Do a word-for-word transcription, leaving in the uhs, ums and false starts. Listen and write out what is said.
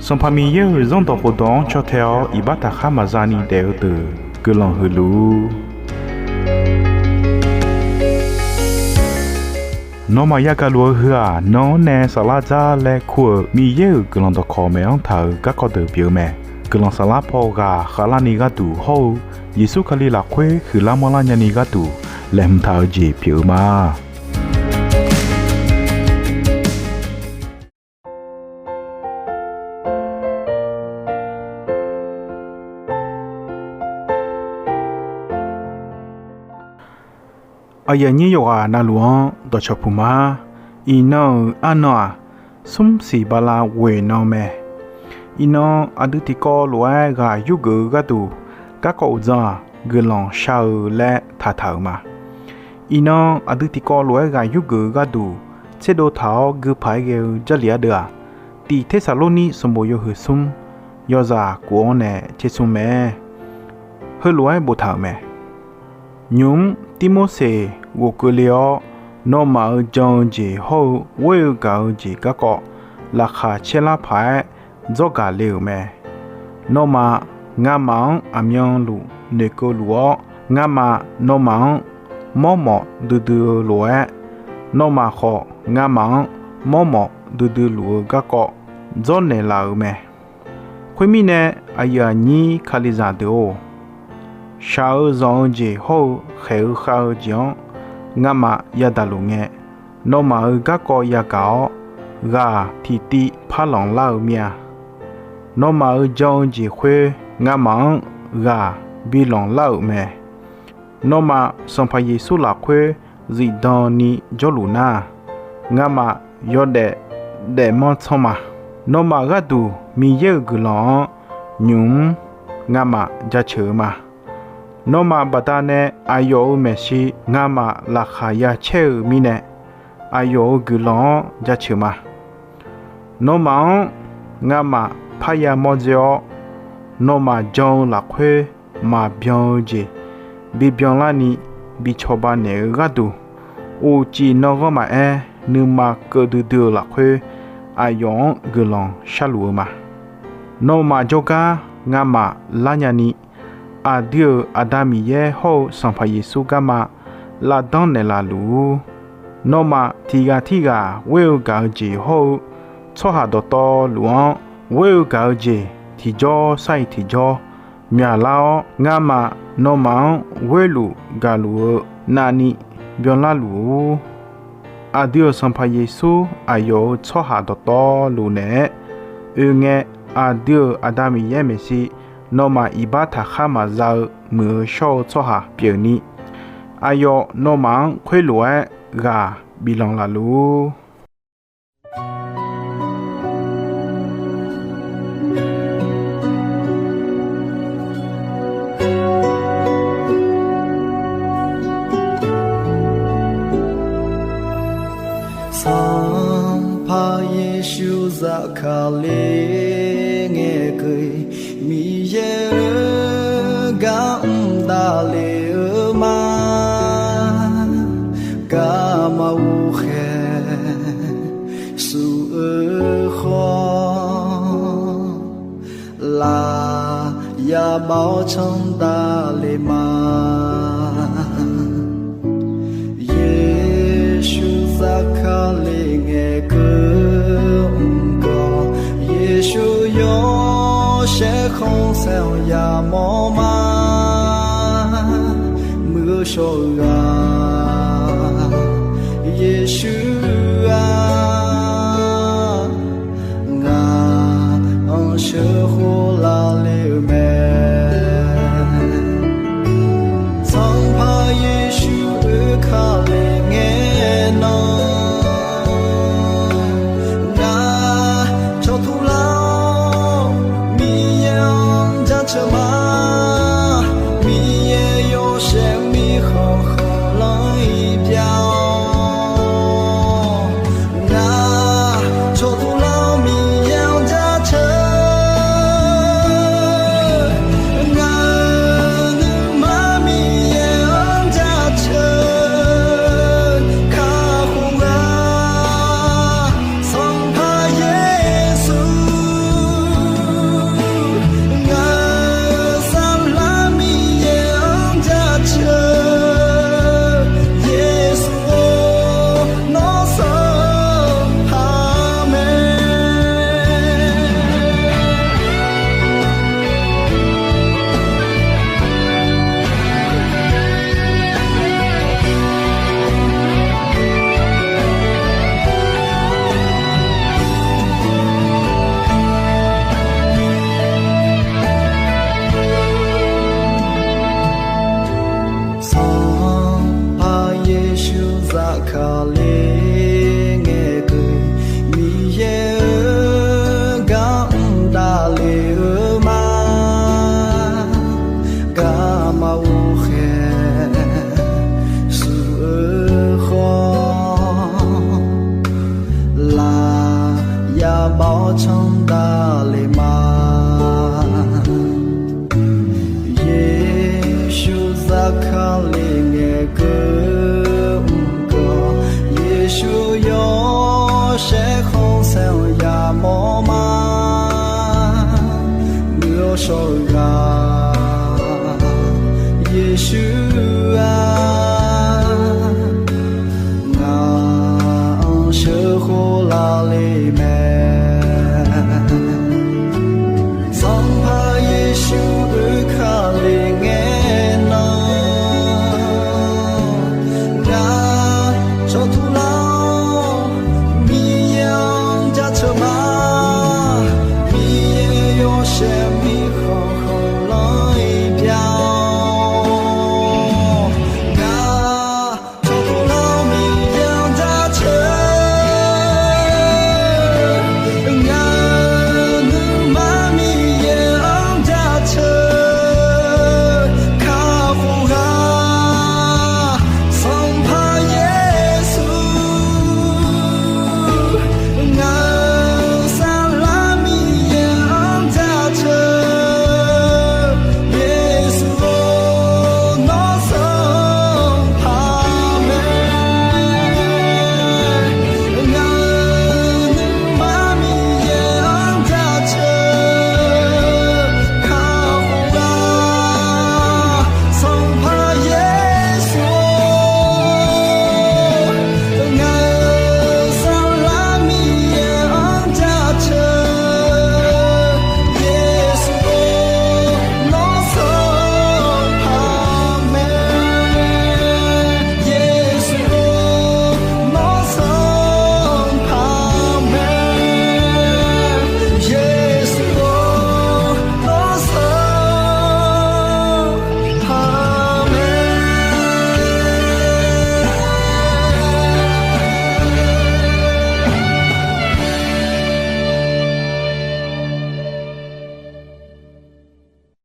Sanqpaq Miqyaer-euq Zanrdawq khofdawq-anr caw tae-awr iqbax taqkhar maqza ni daef-eu deuq guiqlanq huiq luf-ur. Nawmaf yagaq luf-eu heu-aq, nan-anr nae saflar dzar laer kur-euq Miqyaer-euq guiqlanq dawqkawq maeq-anr taq-euq garkawv deuq pyeuf-eu mae. Guiqlanq saflar paw ghaq khavlarni gharduq hawr-eu Yeqsur Kali lafkhoer huiqlar manrlar nyani gharduq laeqhmq taq-eu jeq pyeuf-eu ma. Aqyuif aqnyir yawqghaq navluf-anr dawqcawq puq ma. Iqnan-euq arnan-aq, smr siq bala ghoeq nan mae. Iqnan aqdui tiqkawv lof-aer ghaq yurgeuf-eu gharduq, garkawv uqdzan-aq, guiqlanq shar-eu laer taqtaq-euq ma. Iqnan aqdui tiqkawv lof-aer ghaq yurgeuf-eu gharduq tserdov taq-awr gui paq-aer ghae-eu Jarlif ardeuv-aq, Tiq Tersaqlornir sanqbof yawhuiq smr, yawzaq kof-anr nae tsersmr mae. Heulof-aer boftaq-euq mae. Nymq-mr Tirmorseq ghofkeuv le-awr, nawmaf-euq jan-eu jeq hawr-eu ghoer-eu gaq-eu jeq garkawv laqkhaq caerlar paq-aer dzawrgaq le-euq mae. Nawmaf, ngamaf-anr aqmyanluf noeqkeuv luf-awr, ngamaf nawmaf-anr mawrmawf duidui-eu lof-aer, nawmaf khawf ngamaf-anr mawrmawf duidui luf-eu garkawv dzawrnaeq laf-euq mae. Khoermirnae, aqyuif aqnyir Kalizaq deuq-or, shaq-eu zanq-eu jeq hawr-eu khaeq-eu khav-eu jeq-anr ngamaf yadaq luf ngae, nawmaf-euq garkawv yagaq-awr, ghaq tiqtiv parlanq lar-eu mir-a. Nawmaf-euq jan-eu jeq khoer ngamaf-anr ghaq bi lanq lar-euq mae. Nawmaf Sanqpaq Yeqsur lafkhoer zifdan ni jawrluf nar, ngamaf yawdaef daefmanr tsanr ma. Nawmaf gharduq Miqyaer-euq guiqlanq-anr nymq-mr ngamaf jaceuq-eu ma. Nawmaf baqdanae aqyawf-euq maeqshi ngamaf laqkhaq ya caer-eu mirnae, aqyawf-euq guiqlanq-anr jaceuq ma. Nawmaf-anr ngamaf parya mawrdzae-awr, nawmaf jan-eu lafkhoer maqbyan-eu jeq bibyan larni bi cawba naeq-eu gharduq, uqcif nanghanr maqaer nuima keuv duidui-eu lafkhoer aqyawf-anr guiqlanq sharluf-eu ma. Nawmaf jawrgar ngamaf lar nyani, aqdui-euq Aqda Miqyaer hawr-eu Sanqpaq Yeqsur garma lavdanr naeqlaf luf-ur. Nawmaf tiqghaq tirghaq ghoer-eu gaq-eu jeq hawr-eu tsawrhaq dawqtawvluf-anr ghoer-eu gaq-eu jeq tiqjawr sar-iq tiqjawr myaqlar-awr, ngamaf nawmaf-anr ghoerluf gaqluf-eu navni byanlar luf-ur. Aqdui-euq Sanqpaq Yeqsur aqyawf-euq tsawrhaq dawqtawvluf naeq-aer oe ngae, aqdui-euq Aqda Miqyaer maeqshi nawmaf iqbax taqkhar maqza-eu muiq-eu shawr-eu tsawrhaq pyeufni, aqyawf nawmaf-anr khoerlof-aer ghaq biflanq laf luf-ur. Sanqpaq Yeqsur zafkale ngae keuv-iq Miqyaer-euq gar mr davle-eu ma. Garma ghoer khaeq suf-eu khawf, laf ya bav-awr canr davle ma. Yeqsur zafkale ngae keuv mq gawq, Yeqsur yawshaef khanqsaer-anr yamawr ma. Muiq-eu shawr-eu ghaq Yeqsur-aq, ngaq-anr sheuqkhof lavle-eu mae. Sanqpaq Yeqsur oekale ngae nan, ngaq cawqtuq lar-awr Miqyaer-anr jaceuq ma. Miqyaer yawshaef mirkhanq khanq bawr canr da.